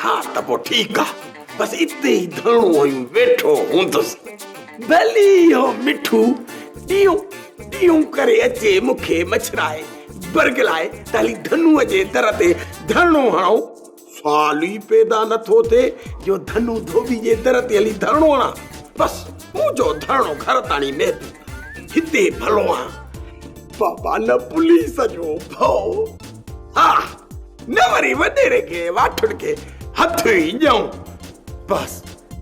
ها ته پوء ٺيڪ آ، بس اتي ئي ڌرڻو هنيون ويٺو هوندس. ڀلي اهو مٺو ڏينهون ڏينهون ڪري اچي مون کي مڇرائي برغلائي ته هلي ڌنوء جي در تي ڌرڻو هڻو. سوال ئي پيدا نه ٿو ٿئي جو ڌنو ڌوٻي جي در تي هلي ڌرڻو هڻان. بس منهنجو ڌرڻو گهر تاڻي محدود. هتي ڀلو آهيان. بابا نه پوليس جو ڀؤ. ها نه وري وڏيري کي واٺن کي هٿ ئي ڏيون. بس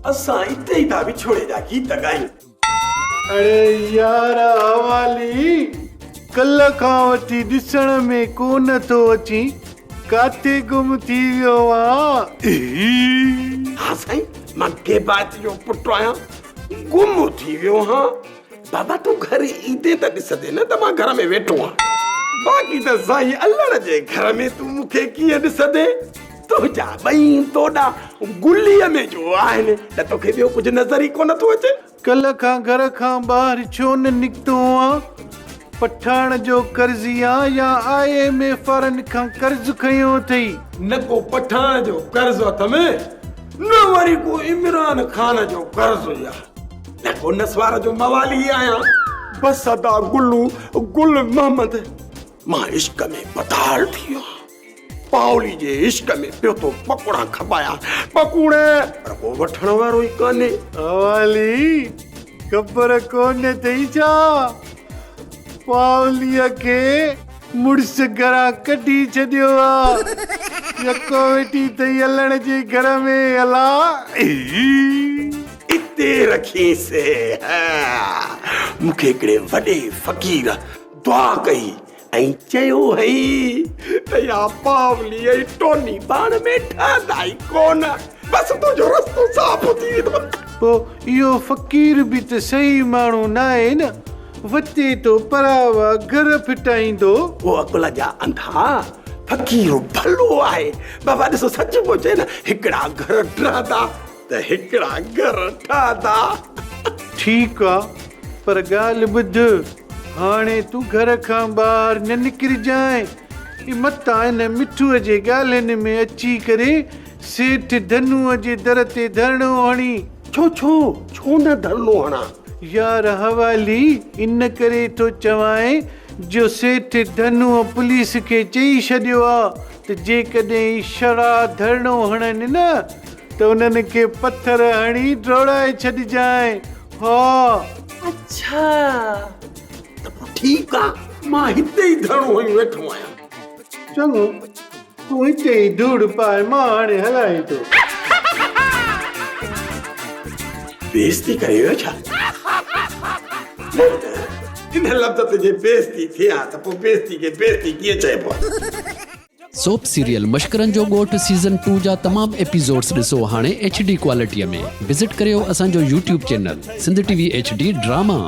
اسان اتي ئي ٿا وڇوڙي جا گيت ڳايون. اڙي يار حوالي ڪلهه کان وٺي ڏسڻ ۾ ڪونه ٿو اچين ڪاٿي گم ٿي ويو آن. ها سائين مان گيبائت جو پٽ آهيان گم ٿي ويو هان. بابا تون گهر ايندين ته ڏسندين نه ته مان گهر ۾ ويٺو آهيان. باقي ته سائين علڻ جي گهر ۾ تون مون کي ڪيئن ڏسندين؟ تنهنجا ٻئي توڏا گليء ۾ جو آهن ته توکي ٻيو ڪجهه نظر ئي ڪونه ٿو اچي. ڪلهه کان گهر کان ٻاهر ڇو نه نڪتو آن؟ پٺاڻ جو قرضي آن يا I M F وارن کان قرض کنيو اٿئي؟ نه ڪو پٺاڻ جو قرض اٿم نه وري ڪو عمران خان جو قرض يا نه ڪو نسوار جو موالي آهيان. بس ادا گلو گل محمد مان عشق ۾ بتال ٿي ويو آهيان. پاولي جي عشق ۾ پيو ٿو پڪوڙا کپايان پڪوڙي پر ڪو وٺڻ وارو ئي ڪانهي. پاولي خبر ڪونه اٿئي ڇا پاوليء کي مڙس گهران ڪڍي ڇڏيو آ. يڪو ويٺي اٿئي هلڻ جي گهر ۾ الا. اتي رکيس. مون کي هڪڙي وڏي فقير دعا ڪئي ۽ چيو هئي ته يا پاولي ۽ ٽوني پاڻ ۾ ٺهندا ئي ڪونه، بس تنهنجو رستو صاف ٿي ويندو. پوء اهو فقير به ته صحيح ماڻهو ناهي نه، وتي ٿو پراوا گهر ڦٽائيندو. او عقل جا انڌا، فقير ڀلو آهي. بابا ڏسو سچ پيو چئي نه، هڪڙا گهر ڊهندا ته هڪڙا گهر ٺهندا. ٺيڪ آ، پر ڳالهه ٻڌ، هاڻي تون گهر کان ٻاهر نه نڪرجانء. متان ان مٺوء جي ڳالهين ۾ اچي ڪري سيٺ ڌنوء جي در تي ڌرڻو هڻين. ڇو ڇو ڇو نه ڌرڻو هڻان؟ يار حوالي ان ڪري ٿو چوانء جو سيٺ ڌنوء پوليس کي چئي ڇڏيو آ ته جيڪڏهن هي شرا ڌرڻو هڻن نه ته انهن کي پٿر هڻي ڊوڙائي ڇڏجانء. ها. اڇا ته پوء ٺيڪ آ، مان هتي ئي ڌرڻو هنيون ويٺو آهيان. چڱو، تون هتي ئي ڌوڙ پاء، مان هاڻي هلان ٿو. بيعزتي ڪري ويو ڇا؟ نه نه، ان لفظ تي جي بيعزتي ٿئي ها ته پوء بيعزتي کي بيعزتي ڪيئن چئبو آ؟ سوپ سيريل مشڪرن جو ڳوٺ سيزن ٽو جا تمام ايپيسوڊس ڏسو هاڻي ايڇ ڊي ڪوالٽي ۾ وزٽ ڪريو اسان جو YouTube channel Sindh T V H D drama.